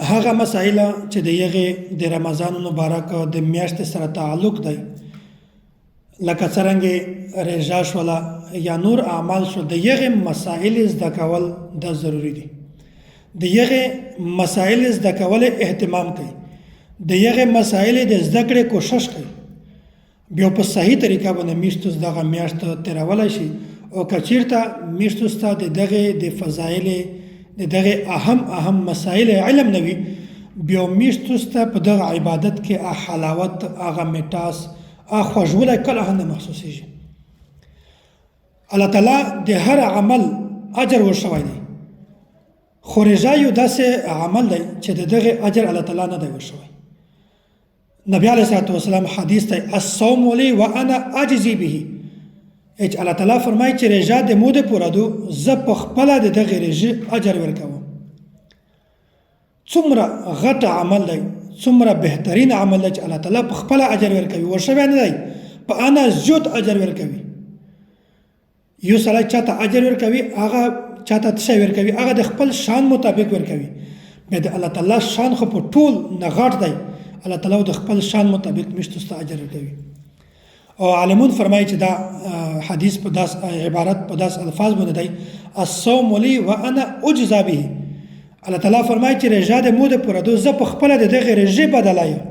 هغه مسائل چې د یغې د رمضان مبارک د میاشتې سره تعلق دی، لکه څرنګه رژا شوله یا نور اعمال شو، د یغې مسائل زده کول دا ضروري دي. د یغې مسائل زده کول اهتمام کوي، د یغې مسائل د زده کړې کوشش کوي، بیا په صحیح طریقه باندې میشتوس دغه میاشت تېرولی شي. او که چیرته میشتوس ته د دغې د فضایل د دغې اهم اهم مسائل علم نه وي، بیا میشتوس ته په دغه عبادت کې هغه حلاوت، هغه میټاس، هغه خوږوالی کله هم نه محسوسېږي. الله تعالی د هر عمل اجر ورشوی دی، خو رضا یو داسې عمل دی چې د دغه اجر الله تعالی نه دی ورشوی. نبی علیه الصلاة والسلام حدیث دی، الصوم لی وانا اجزی به، چې الله تعالی فرمایي چې رضا د مو د پوره دو، زه په خپله د دغې رژې اجر ورکوم. څومره غټ عمل دی، څومره بهترین عمل دی چې الله تعالی په خپله اجر ورکوي، ورشوی نه دی، په انا زیات اجر ورکوي. یو سړی چاته اجر ورکوي، هغه چاته څه ورکوي، هغه د خپل شان مطابق ورکوي. بیا د الله تعالی شان خو په ټول نه غټ دی، الله تعالی د خپل شان مطابق مشتوس ته اجر ورکوي. او عالمون فرمایي چې دا حدیث په داس عبارت په داس الفاظ باندې دی، الصوم لي وانا اجزا به. الله تعالی فرمایي چې رجا د مو د پوره دو، زه په خپله د دغې رژې بدله یم.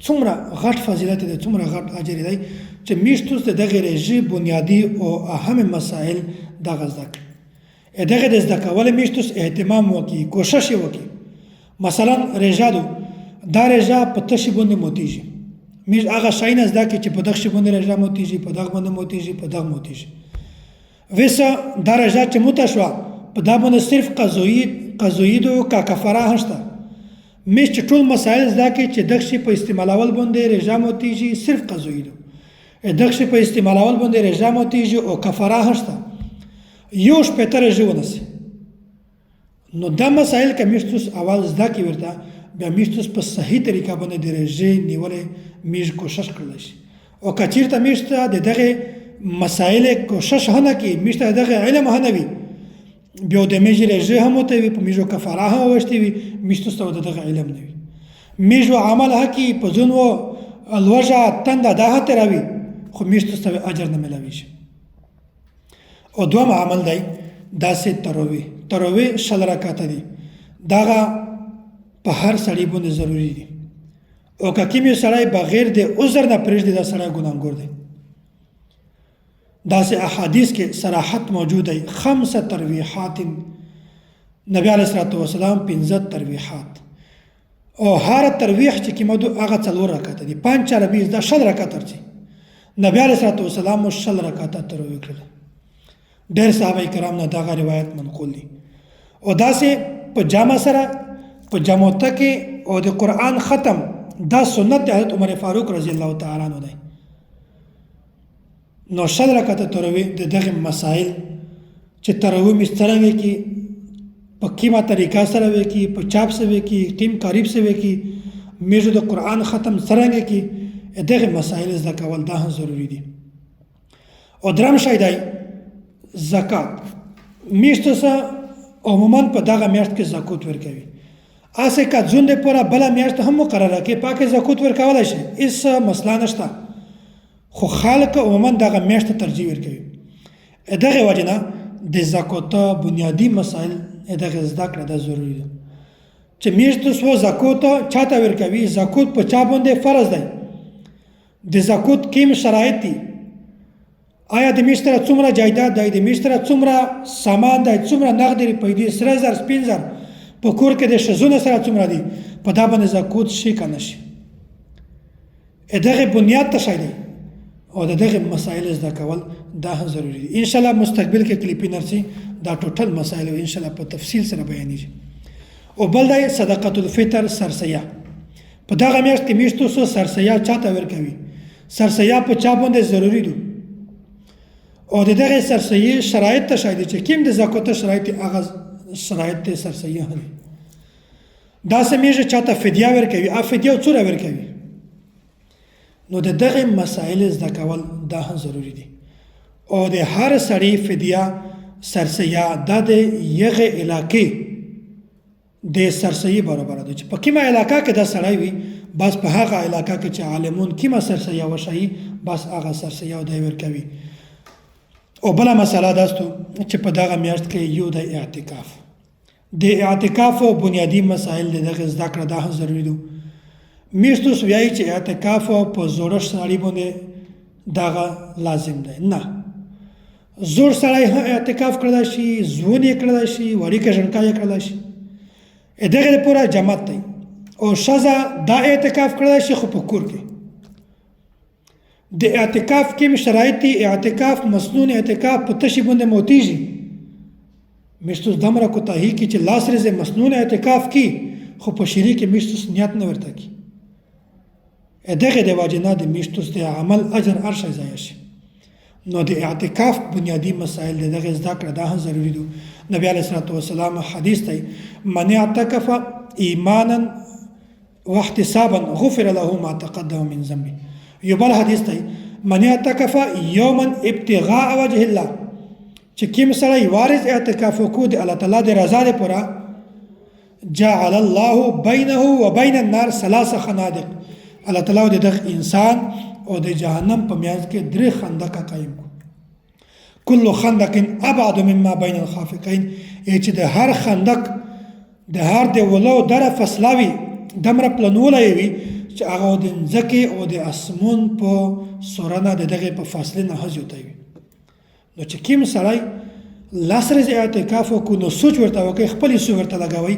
څومره غټ فضیلت دی، څومره غټ اجر دی چې میشتوس د دغې رژې بنیادي او اهم مسائل دغه زده کړي. دغه د زده کولو میشتوس اهتمام وکړي، کوشش یې وکړي. مثلا رژه دو، دا رژه په تشي باندې موتیږي، میش هغه شی نه زده کړي چې په دغه شي باندې رژه موتیږي، په دغه باندې موتیږي، په دغه موتیږي. ویسه دا رژه چې موته شوه په دا باندې صرف قضویي دو که کفاره هم شته. میش چې ټول مسائل زده کړي چې دغه شي په استعمالول باندې رژه موتیږي، صرف قضویي دو، دغه شي په استعمالول باندې رژه موتیږي او کفاره هم شته، یو شپېته رژې ونیسي. نو دا مسائل که میشتوس اول زده کړي ورته، بیا میشتوس په صحیح طریقه باندې د رژې نیولې میش کوشش کړلی شي. او که چیرته میش ته د دغې مسائل کوشش هم نه کړي، میش ته د دغې علم هم نه وي، بیا د میش رژې هم ورته وي، په میژو کفاره هم وشتې وي، میشتوس ته د دغه علم نه وي. میژو عمل هم کړي، په ځینو لوږه تنده دا هم تېروي، خو میشتوس ته اجر نه میلاویږي. او دویم عمل دی داسې تروي، تروي 20 رکعته دي، دغه په هر سړي باندې ضروري دي. او که کوم یو سړی بغیر د عذر نه پرېږدي، دا سړی ګناهګار دی. داسې احادیث کې صراحت موجود دی، 5 ترویحات، نبی علیه الصلاة والسلام 5 ترویحات، او هر ترویح چې کومه دو هغه 4 رکعته دي، 5 4 20 دا 20 رکعته ورځي. نبی علیه الصلاة والسلام مو 20 رکعته ترویح کړل. ډېر صحابه کرام نه دغه روایت منقول دي. او داسې په جمع سره په جمعوته کې او د قرآن ختم دا سنت د حضرت عمر فاروق رضی الله تعالی عنہ دی. نو 20 رکعته ترویح د دغه مسائل چې ترویح مې څرنګه کې په کیمه طریقه سره وي کې، په چاپ سره وي کې، قیم قریب سره وي کې، میږو د قرآن ختم څرنګه کې، دغه مسائل زده کول دا هم ضروري دي. او درم شی دی زکات. میشتو سه عموما په دغه میاشت کې زکات ورکوي. هسې که ځون دپاره بله میاشت هم مقرره کړي، پاکې زکات ورکولی شي، هېڅ مسله نشته، خو خلک عموما دغه میاشت ته ترجیح ورکوي. دغې وجې نه د زکات بنیادي مسایل دغې زده کړه دا ضروري ده چې میاشت سو زکات چاته ورکوي، زکات په چا باندې فرض دی، د زکات کوم شرایط دي، آیا د میش سره څومره جایداد دی، د میش سره څومره سامان دی، څومره نغدې روپۍ دي، سره زر سپین زر په کور کې د ښځونو سره څومره دي، په دا باندې زکات شي که نه شي. دغه بنیاد ته شی دی او د دغه مسایل زده کول دا هم ضروري دي. ان شاء الله مستقبل کې کلیپی نرسي دا ټوټل مسایل ان شاء الله په تفصیل سره بیانېږي. او بل دی صدقه الفطر سرسیه. په دغه میاشت کې میشتو سو سرسیه چاته ورکوي، سرسیه په چا باندې ضروري دي، او د دغه سرسیې شرایط ته شای دي چې کوم د زکات شرایط دي، هغه شرایط ته سرسیه هم دي. داسې میږي چاته فدیه ورکوي، ا فدیه څومره ورکوي. نو د دغه مسایل زده کول دا هم ضروري دي. او د هر سړي فدیه سرسیه دا د یغې علاقې د سرسیي برابر ده چې په کومه علاقه کې دا سړی وي، بس په هغه علاقه کې چې عالمون کومه سرسیه وشي، بس هغه سرسیه دی ورکوي. او بله مسله داستو چې په دغه میاشت کې یو د اعتکاف، د اعتکاف او بنیادی مسایل د دغه زده کړه دا هم ضروري دي. میشتوس ویایي چې اعتکاف په زوړ سړي باندې دغه لازم دی، نه، زوړ سړی هم اعتکاف کړلی شي، ځوان یې کړلی شي، وړوکی ژڼکی یې کړلی شي. دغه لپاره جماعت دی. او ښځه دا اعتکاف کړلی شي خو په کور کې. د اعتکاف کوم شرایط دي؟ اعتکاف مسنون اعتکاف په تشي باندې موتیږي. میشتوس دمره کوتاهي کی چې لاس ورځې مسنون اعتکاف کی، خو په شریک کې میشتوس نیت نه ورته کی. دغه د وجې نه د میشتوس د عمل اجر هر شی ضایع شي. نو د اعتکاف بنیادی مسایل د دغه زده کړه دا هم ضروري دي. نبی علیه الصلاة والسلام حدیث دی، من اعتکف ایمانا واحتسابا غفر له ما تقدم من ذنبه. یو بل حدیث دی، من اعتکف یوما ابتغاء وجه الله، چې کوم سړی وارث اعتکاف وکړو د الله تعالی د رضا لپاره، جعل الله بینه وبین النار ثلاث خنادق. الله تعالی د دغه انسان او د جهنم په میانځ کې درې خندقه قایم کو. کل خندق ابعد مما بین الخافقین، چې د هر خندق د هر د ولو دره فصلاوي دمره پلنولی وي چې هغه د مځکې او د اسمون په سورنه د دغې په فاصلې نه زیاته وي. نو چې کوم سړی لس ورځې اعتکاف وکړو، نو سوچ ورته وکړئ، خپلې سوچ ورته لګوئ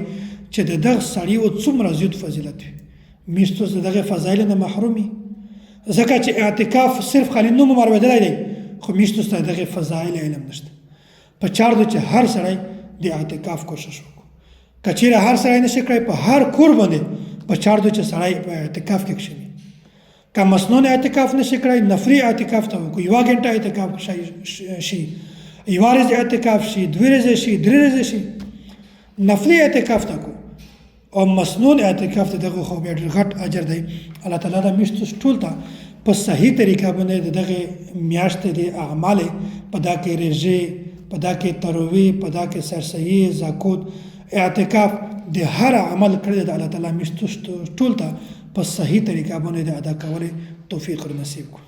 چې د دغه سړي و څومره زیات فضیلت وي. میستوس د دغې فضایل نه محروم وي، ځکه چې اعتکاف صرف خالي نوم مروېدلی دی، خو میستوس ته دغې فضایل علم نشته. په چار دی چې هر سړی د اعتکاف کوشش وکړو. که چیرې هر سړی نشي کړی، په هر کور باندې په چار دی چې سړی په اعتکاف کې کښېني. که مسنون اعتکاف نشي کړی، نفري اعتکاف ته وکړو، یوه ګنټه اعتکاف شي، یوه ورځ اعتکاف شي، دوې ورځې شي، درې ورځې شي، نفلي اعتکاف ته کو. او مسنون اعتکاف ته دغه خو بیا ډېر غټ اجر دی. الله تعالی دا میشتوس ټول ته په صحیح طریقه باندې د دغې میاشتې د اعمال په دا کې رژې، په دا کې تروي، په دا کې سرسیې، زکوت، اعتکاف، د هر عمل کړی د الله تعالی میشتوس ټول ته په صحیح طریقه باندې د ادا کولو توفیق ور نصیب کړو.